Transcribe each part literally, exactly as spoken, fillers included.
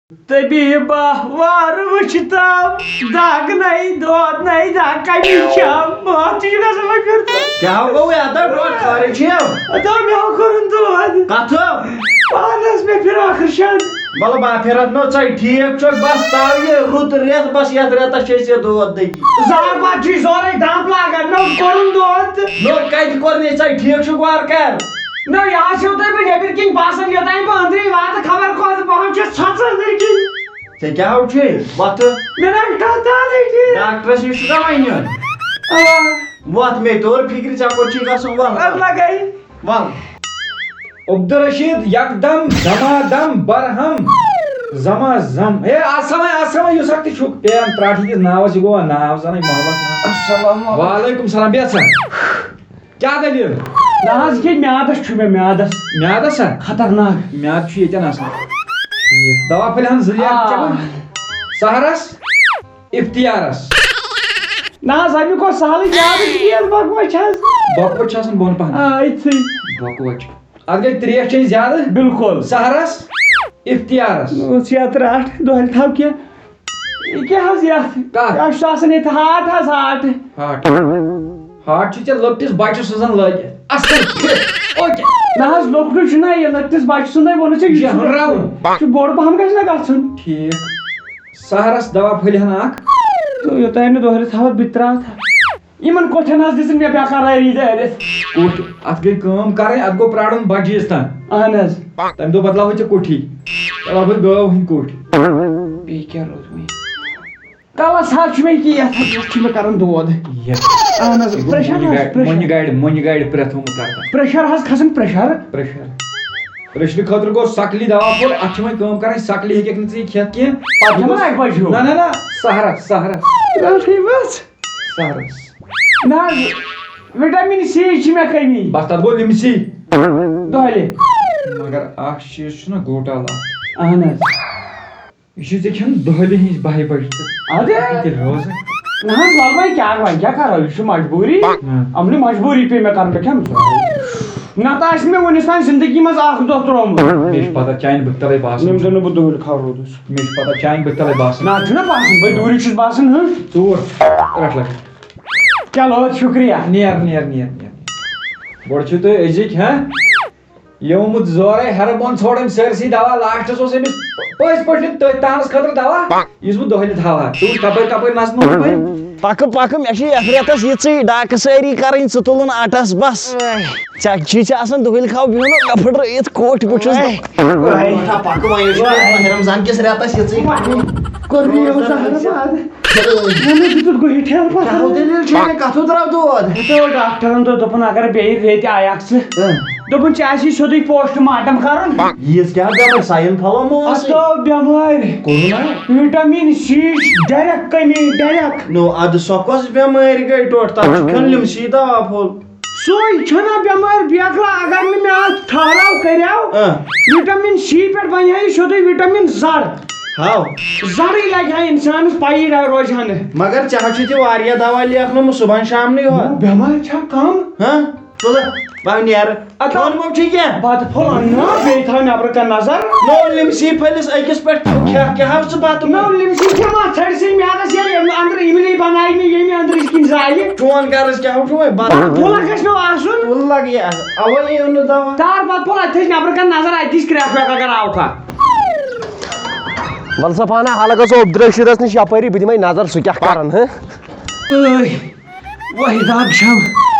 طبیبہ وار وٕچھتم، دگ نَے، دود نَے، دگ کَمہِ چھم؟ بہٕ تہِ چھُ گژھان وۄنۍ پھِرتھ۔ کیٛاہ گوٚو یتھ؟ ڈۄٹھ خٲرٕے چھِ یِم۔ ہتو مےٚ ہا کوٚرُن دود۔ کتھ؟ پانس مےٚ پھِر ٲخٕر شان۔ وَلہٕ با پھِرتھ نو ژَے، ٹھیٖک چھُ، بس ژاو یہِ رُت رٮ۪تھ، بس یتھ رٮ۪تس چھِ أسۍ یہِ دود دٔگی۔ زار پتہٕ چھُے سورُے دم لاگان، نو کوٚرُن دود۔ نو کتہِ کوٚر مےٚ ژَے، ٹھیٖک چھُ، وارٕ کر۔ نہ، یہِ حظ چھُو تۄہہِ بہٕ نیٚبٕرۍ کِنۍ باسان، یوٚتام بہٕ أنٛدرٕے واتہٕ، خبر کوٚت بہٕ حظ چھُس ژھۄژان أنٛدرۍ کِنۍ۔ ژےٚ کیٛاہ ہو چھُے؟ وۄتھٕ۔ مےٚ نہ حظ چھُ کانٛہہ تانٕے ٹھیٖک۔ ڈاکٹرس نِش چھُکھا وۄنۍ نیُن؟ اَوا۔ وۄتھ، مےٚ توٚر فِکرِ، ژےٚ کوٚت چھُے گژھُن؟ وَل، اَدٕ وَل۔ لَگَے۔ وَل۔ عبدالرشید یکدم دمادم برہم زما زم۔ ہے، آسا وۄنۍ، آسا وۄنۍ، یُس اکھ تہِ چھُکھ۔ ہے، أمۍ ترٛاٹھ یہِ ناوَس، یہِ گوٚو ناو زَنٕے محبت ناو۔ السلام علیکم۔ وعلیکم السلام، بیٚہہ سا۔ کیٛاہ دٔلیٖل؟ نہ حظ، یہِ میادس چھُ مےٚ، میادس۔ میادس ہا؟ خطرناک۔ میادٕ چھُ ییٚتٮ۪ن آسان۔ ٹھیٖک۔ دوا پھٔلۍ ہن زٕ لیب آ۔ چٮ۪وان۔ سحرس، افتیارس۔ نہ حظ، اَمیُک اوس سہلٕے، میادٕ چھُ تیز بۄکہٕ وَچہِ حظ۔ بۄکہٕ وَچہِ چھِ آسان بۄن پہن۔ آ، أتھٕے۔ بۄکہٕ وَچہِ۔ اتھ گٔے ترٛیش چیٚنۍ زیادٕ۔ بِلکُل۔ سحرس، افتیارس۔ نہ اوس یتھ رٹھ، دۄہلہِ تھاو کینٛہہ۔ یہِ کیٛاہ حظ یتھ؟ کتھ؟ یہِ چھُ آسان ییٚتہِ ہارٹ حظ، ہارٹ۔ ہارٹ۔ ہارٹ چھُ ژےٚ لۄکٹِس بچہٕ سٕنٛزن لٲگِتھ۔ اصل فٹ۔ اوکے۔ نہ حظ، لۄکٹُے چھُنہ یہِ، لۄکٹِس بچہٕ سُنٛدے ووٚنُے ژےٚ، یہِ یہِ چھُ چھُنہ۔ ہُراوُن۔ یہِ چھُ بوٚڑ پہم گژھِ نہ گژھُن۔ ٹھیٖک۔ سحرس دوا پھٔلۍ ہن اکھ۔ تہٕ یوٚتام نہٕ دۄہلہِ تھاوتھ، بہٕ تہِ ترٛاوتھ۔ یِمن کۄٹھٮ۪ن حظ دِژٕن مےٚ بے قرٲری دٲرِتھ۔ کُٹھ، اتھ گٔے کٲم کرٕنۍ، اتھ گوٚو پرارُن بجہِ عیٖز تام۔ اہن حظ۔ تمہِ دۄہ بدلاوہو ژےٚ کُٹھی۔ تلہٕ ہا بہٕ گٲو ہٕنٛدۍ کُٹھۍ۔ بیٚیہِ کیٛاہ روٗد وۄنۍ؟ کلس حظ چھُ مےٚ یہِ، یتھ، یتھ چھُ مےٚ کران دود۔ یتھ۔ اہن حظ، یہِ گوٚو pressure مۄنہِ حظ، گاڑِ، pressure۔ مۄنہِ گاڑِ، مۄنہِ گاڑِ پرٛٮ۪تھ ہومُت کران۔ Pressure حظ کھسان، pressure۔ Pressure۔ Pressure خٲطرٕ گوٚو سکلی دوا پھوٚل، اتھ چھِ وۄنۍ کٲم کرٕنۍ، سکلی ہیٚککھ نہٕ ژٕ یہِ کھٮ۪تھ کینٛہہ۔ پتہٕ کھٮ۪مہٕ نا اکہِ بجہِ ہیوٗ؟ نہ، نہ، نہ، سحرس، سحرس۔ رٹھٕے بس۔ سحرس۔ نہ حظ، وٹامن سی چھِ مےٚ کٔمی۔ بس، تتھ گوٚو لِمسی۔ دۄہلہِ۔ مگر اکھ چیٖز چھُنہ گوٹال اکھ۔ اہن حظ۔ یہِ چھُ ژےٚ کھیوٚن دۄہلہِ ہِنٛز بَہہِ بَجہِ تہٕ اَدٕ؟ یہِ تہِ روزٕ۔ نہ حظ، وَلہٕ وۄنۍ کیٛاہ، وۄنۍ کیٛاہ کَرو، یہِ چھُ مجبوٗری۔ ہاں۔ یِمنٕے مجبوٗری پے مےٚ کَرُن، بہٕ کھٮ۪مہٕ زٕ۔ نَتہٕ آسہِ مےٚ وٕنِس تام زِندگی منٛز اَکھ دۄہ ترٛوومُت۔ مےٚ چھِ پَتہ چانہِ بٕتھِ تَلَے باسان ییٚمہِ چھُ۔ دۄہ نہٕ بہٕ دۄہلہِ کھاو روٗدُس۔ مےٚ چھِ پَتہ چانہِ بٕتھِ تَلَے باسان۔ نہ، چھُنہ باسان، بہٕ دوٗرِک چھُس باسان، ہٕنٛہ۔ ژوٗر۔ رَٹھ لَگ۔ چلو، شُکریہ۔ نیر، نیر، نیر، نیر۔ گۄڈٕ چھِو تُہۍ أزِکۍ، ہاں؟ یومُت زورے ہیرٕ بۄن ژھوڑ أمۍ سٲرسٕے دوا، لاسٹس اوس أمِس پٔزۍ پٲٹھۍ تٔتھۍ تانس خٲطرٕ دوا، یُس بہٕ دۄہلہِ تھاوہا۔ ژٕ وٕچھ کپٲرۍ کپٲرۍ نژنووُکھ وۄنۍ۔ پکہٕ پکہٕ، مےٚ چھِ یتھ رٮ۪تس یِژٕے ڈاکہٕ سٲری کرٕنۍ، ژٕ تُلُن اٹس بس۔ ژےٚ چھی ژےٚ آسان دۄہلہِ کھاو بِہُن، مےٚ پھٕٹرٲیِتھ کوٹھۍ، بہٕ چھُس دَ-، پکہٕ وۄنۍ، أسۍ چھِ ماہِ رمضان کِس رٮ۪تس یِژٕے پکٕنۍ۔ کوٚر مےٚ یہِ زہر باد۔ مےٚ نہٕ دیُتُتھ گُہہِ ٹھیلہٕ پَتہٕ۔ کیٛاہ ہو دٔلیٖل چھےٚ؟ کَتھ ہو درٛاو دود؟ ہَتو ڈاکٹرَن دوٚپ، دوٚپُن، اگر بیٚیہِ ریٚتۍ آیَکھ ژٕ، اۭں۔ دوٚپُن، ژےٚ آسی سیوٚدُے post mortem کَرُن۔ ییٖژ کیٛاہ بٮ۪مٲرۍ؟ ساین پھلو مہ اوسُے؟ ہَتو بٮ۪مٲرۍ۔ کورونا؟ وِٹامِن سی ڈایریکٹ کٔمی، ڈایریکٹ۔ نو، اَدٕ سۄ کۄس بٮ۪مٲرۍ گٔے ٹوٹھ؟ تَتھ چھُ کھیوٚن لِمسی دوا پھوٚل۔ سُے چھُنہ بٮ۪مٲرۍ بیکلا، اگر نہٕ مےٚ اَتھ ٹھہراو کَریو، اۭں۔ وِٹامِن سی پٮ۪ٹھ بَنہِ ہا یہِ سیوٚدُے وِٹامِن زَر۔ ہاو۔ زرٕے لگہِ ہا اِنسانَس پَیی نہ روزِ ہا نہٕ۔ مگر ژےٚ حظ چھُے تہِ واریاہ دوا لیکھنومُت صُبحن شامنٕے یوت۔ بٮ۪مارِ چھا کم؟ ہاں؟ تُلہٕ، بہٕ نیرٕ۔ اَدٕ کھیوٚن مو چھُے کینٛہہ؟ بَتہٕ پھوٚل اَنہٕ نا، بیٚیہِ تھاو نٮ۪برٕ کَنہِ نظر۔ نو لِمسی پھٔلِس أکِس پٮ۪ٹھ کھےٚ، کیٛاہ حظ ژٕ بَتہٕ؟ نو لِمسی کھےٚ ما ژھَٹہِ سٕے میٛادَس ییٚلہِ اَمہِ اَندرٕ اِملی بَنایہِ مےٚ، ییٚمہِ أنٛدرٕ کِنۍ زالہِ۔ چون غرض کیٛاہ ہو چھُ وۄنۍ؟ بَتہٕ پھوٚلہ گژھِ مےٚ آسُن۔ پھوٚل لگہِ یہِ اَتھ۔ اَوَے یہِ اوٚن نہٕ دوا۔ تار بَتہٕ پھوٚل، اَتہِ تھٔج نٮ۪برٕ کَنہِ نظر، اَتہِ دِس کرٛٮ۪کھ وٮ۪کھ اگر آوکھا۔ وَلہٕ سا پانہ حلقس عبدالرشیدس نِش یپٲری، بہٕ دِمے نظر سُہ کیٛاہ کران، ہہ؟ ٲے، وۄہہِ دگ چھم۔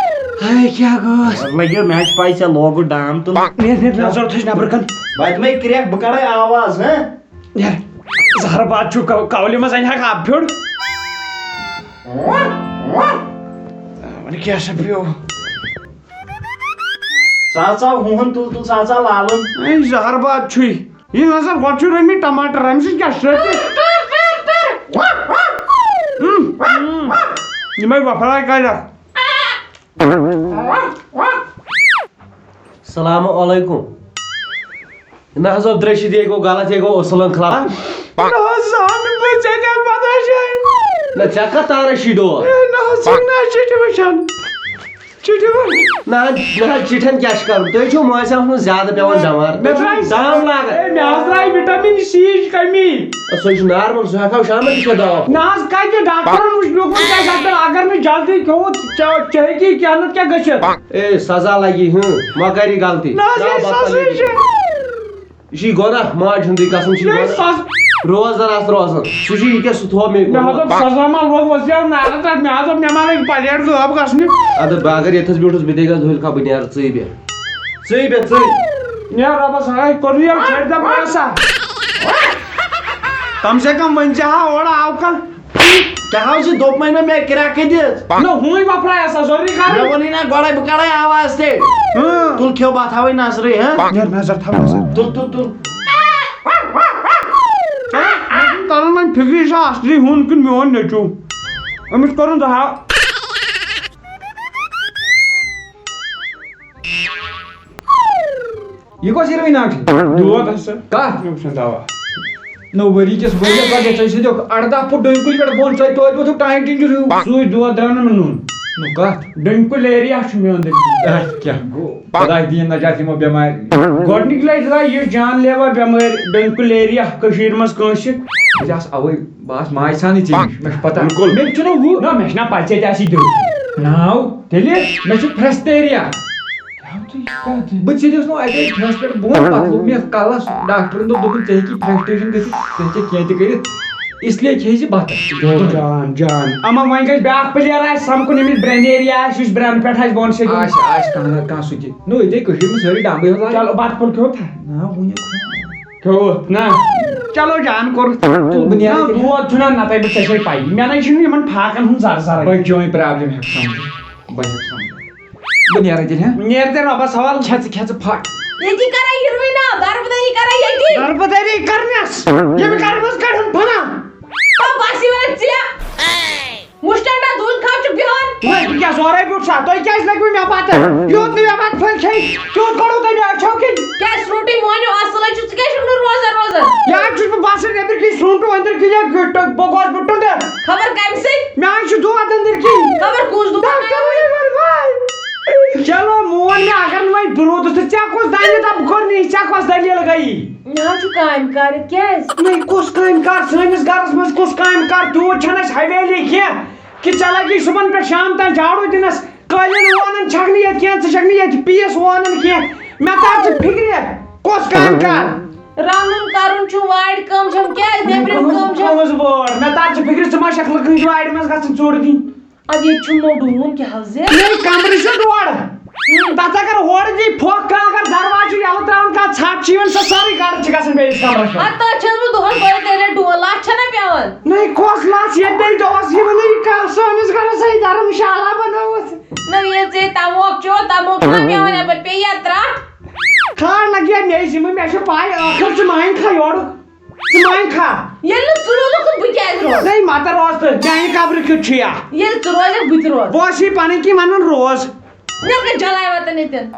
ہاے، کیٛاہ گوٚژھ؟ لٔگِو، مےٚ چھِ پَے ژےٚ لوگُت ڈام تُلُن۔ نیر، نیر، نظر تھٲوِس نٮ۪برٕ کَن۔ بہٕ دِمے کرٛٮ۪کھ، بہٕ کَڑے آواز، ہہ؟ نیر، زہر باد چھُ کو-، کولہِ منٛز اَنہِ ہا کَپ پھیُر۔ وۄنۍ کیٛاہ سا پیوٚو؟ سا ژاو ہوٗن تُل تُل، سا ژاو لالُن۔ اے، زہر باد چھُے۔ یہِ نظر گۄڈٕ چھُ رٔمِتۍ ٹماٹر، اَمہِ سۭتۍ کیٛاہ چھُ رٔٹِتھ؟ ہُم، ہُم۔ یِمے وۄپھراے کَرٮ۪کھ۔ السلام علیکم۔ نہ حظ، عبدالرشید، یے گوٚو غلط، یے گوٚو اصوٗلن خلاف۔ نہ حظ، زانہٕ بہٕ ژےٚ کیٛاہ پتہ چھے؟ نہ، ژےٚ کتھ تارس چھی ڈوٹھ؟ ہے، نہ حظ، ژٕ چھُکھ نہ چِٹھِ وٕچھان۔ چِٹھِ وٕچھ۔ نہ حظ، نہ حظ، چِٹھٮ۪ن کیٛاہ چھُ کرُن؟ تُہۍ چھِو مٲنٛسہِ آسنَس زیادٕ پٮ۪وان بٮ۪مار۔ مےٚ تُہۍ چھُو درٛاے، دام لاگان۔ ہے، مےٚ حظ درٛاے وِٹامِن سی یِچ سُہ چھُ نارمل، سُہ ہٮ۪کہو شامن تہِ کھٮ۪تھ دوا پھوٚل۔ نہ حظ، کتہِ ڈاکٹرن وٕچھ، مےٚ کوٚر تتہِ ڈاکٹر، اگر نہٕ جلدی کھیوٚو، ژےٚ ژےٚ ہیٚکی کینٛہہ نتہٕ کینٛہہ گٔژھِتھ۔ اے، سزا لگی، ہٕنٛہ، مہ کر یہِ غلطی۔ نہ حظ، ترٛاو یہِ بتہٕ سزا پلیٹہِ۔ چھُ۔ یہِ چھُ یہِ گۄناہ، ماجہِ ہُنٛدُے قسم چھُ یہِ یہِ گۄناہ۔ سز-، روزدر آسہٕ روزان، سُہ چھُ یہِ کیٛاہ سُہ تھوٚو مےٚ۔ مےٚ حظ دوٚپ سزا ما لوٚگ وۄنۍ زیو نارٕ تتھ، مےٚ حظ دوٚپ مےٚ ما لگہِ پلیٹ زٕ آب گژھنہِ۔ ادٕ بہٕ اگر ییٚتھس بیوٗٹھُس، بہٕ دے گژھٕ دُہلہِ خبر نیرٕ، ژٕے بیٚہہ۔ ژٕے بیٚہہ، ژٕے۔ نیر رۄبس حوالے، کوٚر یہِ ژھٔٹۍ دَب وَسا۔ کم سے کم ؤنۍ زِ ہا اورٕ آو کانٛہہ۔ کیٛاہ حظ چھِ دوٚپمَے نہ مےٚ کرٛٮ۪کہٕ دِژ؟ نہ، ہُوٕے وۄپھراے آسان ضروٗری کَرٕنۍ۔ مےٚ ووٚنُے نہ گۄڈَے، بہٕ کَڑَے آواز تیٚلہِ۔ ہاں۔ تُل کھیوٚو بَتہٕ ہاوٕے نظرٕے، ہاں؟ نیر نظر تھاو نظر۔ تُل، تُل، تُل۔ چلو، مےٚ چھُنہٕ تَران وۄنۍ فِکرِ، یہِ چھا اَصلی ہُن کِنہٕ میون نیٚچوٗ؟ أمِس کوٚرُن دَہا۔ یہِ کۄس ہیٖرویِن اکھ چھِ؟ دود ہسا۔ کتھ؟ مےٚ وٕچھ نہٕ دوا۔ نو ؤری کِس ؤریَس پتہٕ ییٚتہِ ٲسۍ ییٚتیُک اَرداہ فُٹ ڈوٗنۍ کُلۍ پٮ۪ٹھ بۄن ژۄکہِ توتہِ ووٚتھُکھ ٹایم ٹِنٛجہِ ہیوٗ۔ سُے دود درٛاو نہٕ مےٚ نوٚن۔ نو کتھ؟ ڈوٗنۍ کُلۍ ایریا چھُ میون دٔپِتھ۔ اَتھ کیٛاہ گوٚو؟ خۄداے دِیِن نجات یِمو بٮ۪مارِ۔ گۄڈٕنِکۍ لٹہِ درٛاے یہِ جان لیوا بٮ۪مٲرۍ ڈوٗنۍ کُلۍ ایریا کٔشیٖرِ منٛز کٲنٛسہِ۔ بہٕ تہِ آسہٕ اَوَے، بہٕ آسہٕ ماجہِ سانٕے ژیٖرۍ۔ مےٚ چھُ پتہ۔ بِلکُل۔ مےٚ تہِ چھُنہٕ ہُہ، نہ، مےٚ چھُنہ پَے ژےٚ تہِ آسی دیُن۔ ناو؟ تیٚلہِ مےٚ چھُ فرٛٮ۪سٹیریا۔ بہٕ ژھیٚنیوس نہٕ اَکہِ لَٹہِ فرٛٮ۪س پٮ۪ٹھ بۄن، پَتہٕ لوٚگ مےٚ یَتھ کَلَس۔ ڈاکٹرَن دوٚپ، دوٚپُن، "ژےٚ ہیٚکی فرٛٮ۪سٹریشَن گٔژھِتھ، ژےٚ ہیٚکہِ کینٛہہ تہِ کٔرِتھ، اس لیے کھیٚیہِ زِ بَتہٕ۔" جان، جان۔ اَما وۄنۍ گژھِ بیٛاکھ پٕلیر آسہِ سَمکھُن، ییٚمِس برٛینیریا آسہِ، یُس برٛٮ۪ن پٮ۪ٹھ آسہِ بۄن سیٚدِ۔ آسہِ، آسہِ کانٛہہ نَتہٕ کانٛہہ سُہ تہِ۔ نو، ییٚتے کٔشیٖرِ منٛز سٲری ڈَمبٕے یوت لاگان۔ چلو، بَتہٕ پھوٚل کھیوٚو تھا؟ نہ، وُنیُک چھُنہٕ۔ کھیوٚوُتھ نا؟ چلو جان کوٚرُتھ۔ تُل، بہٕ نیرٕ نہ، ییٚتہِ۔ دود چھُنہ نہ تۄہہِ، بہٕ ژےٚ چھے پَیی۔ مےٚ نَے چھُنہٕ یِمَن فاقَن ہُنٛد زَر زَرٕے۔ بٔچ چٲنۍ پرٛابلِم ہٮ۪کہٕ سَمجھِتھ۔ بہٕ ہٮ۪کہٕ سَمجھِتھ۔ بہٕ نیرٕ تیٚلہِ، ہہ؟ نیر تیٚلہِ رۄبَس حوالہٕ۔ کھٮ۪ژٕ، کھٮ۪ژٕ پھَٹ۔ ییٚتی کَرَے یِروٕے نا، دربٕدٔری کَرَے ییٚتی۔ دربٕدٔری کَرنَس؟ ییٚمہِ گَرٕ منٛز کَڑَن پھَنا۔ پَتہٕ بَس یہِ وَنان ژےٚ۔ مُشٹَنڈا دُل کھاو چھُ بیٚہوان۔ وۄنۍ بہٕ کیٛاہ زورے بیوٗٹھ سا؟ تۄہہِ کیٛازِ لٔگوٕ مےٚ پَتہٕ؟ یوٗت نہٕ مےٚ پَتہٕ پھٔلۍ کھیٚیہِ، تیوٗت کوٚڑوٕ تۄہہِ مےٚ أچھو کِنۍ۔ کیٛازِ سرٛوٗنٛٹٕے مونیو اَصٕل ہے چھُ، ژٕ کیٛازِ چھُکھ نہٕ روزان روزان؟ یہِ حظ چھُس بہٕ باسان نیٚبٕرۍ کِنۍ سرٛوٗنٛٹہٕ أنٛدٕرۍ کِنۍ یا گِٹہٕ، بہٕ گوس بہٕ ٹُنٛڈٕ۔ خبر کَمہِ سۭتۍ؟ مےٚ حظ چھُ دود أنٛدٕرۍ کِنۍ۔ خبر کُس دود؟ ڈاکٹر وَنہِ وَنہِ وَنہِ۔ چلو مون مےٚ، اگر نہٕ وۄنۍ بہٕ روٗدُس تہٕ ژےٚ کۄس دَلیٖل، دَپ بہٕ کوٚر نہٕ یہِ، ژےٚ کۄس دٔلیٖل گٔیی؟ مےٚ حظ چھُ کامہِ کارِ، کیٛازِ؟ نٔے کۄس کامہِ کار؟ سٲنِس گرس منٛز کۄس کامہِ کار؟ تیوٗت چھَنہٕ اَسہِ حویلی کینٛہہ کہِ ژےٚ لگی صُبحن پٮ۪ٹھ شام تام جھاڑو دِنس۔ قٲلیٖن وونان چھَکھ نہٕ ییٚتہِ کینٛہہ، ژٕ چھَکھ نہٕ ییٚتہِ پیٖس وونان کینٛہہ۔ مےٚ تَر ژٕ فِکرِ، کۄس کامہِ کار؟ رَنُن کَرُن چھُ، وارِ کٲم چھَم، کیٛازِ نیٚبرِم کٲم چھَم؟ کٕہٕنٛز وٲر؟ مےٚ تَر ژٕ فِکرِ، ژٕ ما چھَکھ لُکَن ہٕنٛزِ وارِ منٛز گژھان ژوٚٹ دِنۍ؟ اَدٕ ییٚتہِ چھُ موٚٹ ڈوٗن کیٛاہ حظ یہِ؟ ییٚلہِ کمرٕ چھُ ڈۄڈ۔ ہُم۔ تَتھ اگر ہورٕ دی پھۄکھ کانٛہہ، اگر دروازٕ چھُ یَلہٕ ترٛاوُن، کانٛہہ ژھَٹھ چھِ یِوان، سۄ سٲرٕے گَرٕ چھِ گژھان بیٚیِس کمرَس منٛز۔ اَدٕ تَتھ چھَس بہٕ دۄہَس دۄیہِ ترٛیٚیہِ لَٹہِ ڈُوان، لَژھ چھَنہ پٮ۪وان؟ نٔے کۄس لَژھ؟ ییٚتہِ نٔے دۄہَس یِوان یہِ کَر سٲنِس گَرَس سۭتۍ دھرمشالا بَنٲوٕتھ۔ نہ، ییٚلہِ ژےٚ تَموکھ چیوٚو، تَموکھ چھُنہ پٮ۪وان یَپٲرۍ، پیٚیہِ یا ترٛٹھ؟ کھار لَگہِ یا مےٚ ذِمہٕ، مےٚ چھِ پَے، ٲخٕر ژٕ مانہِ کھا یورُک۔ ژٕ مانہِ کھا؟ ییٚلہِ نہٕ ژٕ روزُکھ، تہٕ بہٕ کیٛازِ روزٕ؟ نٔے مَتہٕ روز تہٕ میٛانہِ قبرٕ کیُتھ چھُ یا؟ ییٚلہِ ژٕ روزکھ، بہٕ تہِ روزٕ۔ بہٕ اوسُے پَنٕنۍ کِنۍ وَنان روز۔ مےٚ کَتہِ جلاے واتان ییٚتٮ۪ن؟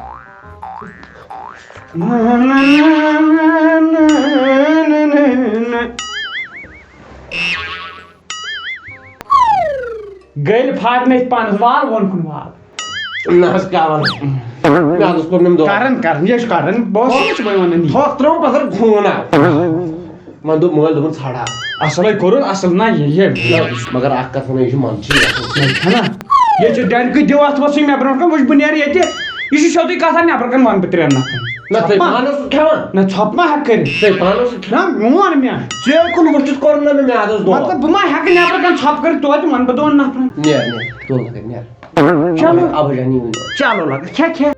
گٔلۍ پھاٹنٲوِتھ پانَس وال وۄن کُن وال۔ نہ حظ، کیٛاہ وَنہٕ؟ مےٚ حظ کوٚر نہٕ دۄہ۔ کَرَن، کَرَن، یہِ چھُ کَرَن، بہٕ اوسُس صُبحٲے وَنان یی۔ تھۄکھ ترٛٲوٕم پَتہٕ خوٗن آو۔ وۄنۍ دوٚپ مٲلۍ، دوٚپُن، "ژھاڑا۔" اَصٕلَے کوٚرُن، اَصٕل نہ، یہِ، یہِ۔ مگر اَکھ کَتھ وَنو، یہِ چھُ منٛدچھٕے آسان۔ نہ، چھَنا؟ ییٚتہِ چھِ ڈٮ۪نٛڈکہٕ دِو اَتھ وۄتھسٕے مےٚ برٛونٛٹھ کَنہِ، وٕچھ بہٕ نیرٕ ییٚتہِ۔ یہِ چھُ سیوٚدُے کَتھا، نٮ۪برٕ کَنہِ وَنہٕ بہٕ ترٛٮ۪ن نَفرَن۔ نہ، ژٕ ژھۄپہٕ ما؟ پانَس سُہ کھٮ۪وان؟ نہ، ژھۄپہٕ ما ہٮ۪کہٕ کٔرِتھ؟ ژٕ پانَس سُہ کھٮ۪وان؟ نہ، میون مےٚ۔ ژٕ کُن وٕچھِتھ کوٚر نہ مےٚ میادَس دود۔ مطلب، بہٕ ما ہٮ۪کہٕ نٮ۪برٕ کَنہِ ژھۄپہٕ کٔرِتھ توتہِ وَنہٕ بہٕ دۄن نَفرَن؟ نیر، نیر، تُل لَگَے، نیر۔ چلو۔ اَبہٕ جان، یہِ ؤنِو۔ چلو لَگَے، کھےٚ، کھےٚ۔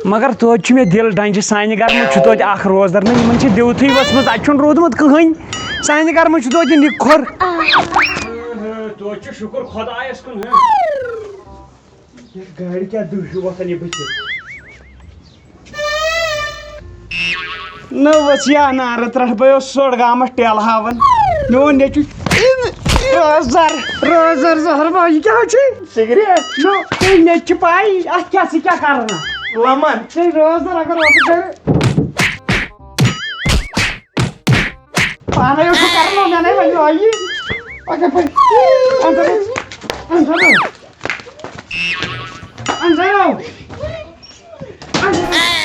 مگر توتہِ چھُ مےٚ دِل ڈنجہِ، سانہِ گرٕ منٛز چھُ توتہِ اکھ روزدر نہ، یِمن چھِ دِوتھٕے ؤژھمٕژ، اَتہِ چھُنہٕ روٗدمُت کٕہٕنۍ۔ سانہِ گرٕ منٛز چھُ توتہِ نِکھُر۔ توتہِ چھُ شُکُر خۄدایَس کُن، ہہ۔ یَتھ گاڑِ کیٛاہ دٕہ ہیوٗ وۄتھان یہِ بٕتھِ؟ نہ ؤژھ یا نارٕ ترٛٹھ، بہٕ اوسُس سۄڑ گامَس ٹیلہٕ ہاوان۔ میون نیٚچوٗ، روزدر، روزدر زہر بھا، یہِ کیٛاہ چھُے؟ سِگریٹ؟ نہ، تُہۍ مےٚ تہِ چھِ پَے، اَتھ کیٛاہ، ژٕ کیٛاہ کَران اَتھ؟ لَمَن۔ تُہۍ روزدر اگر اوسُکھ گَرِ، پانَے اوسُکھ کَران، مےٚ نَے وَنیو یہِ۔ پَکھ یَپٲرۍ۔ اَنسَر، اَنسَر۔ اَنسَر۔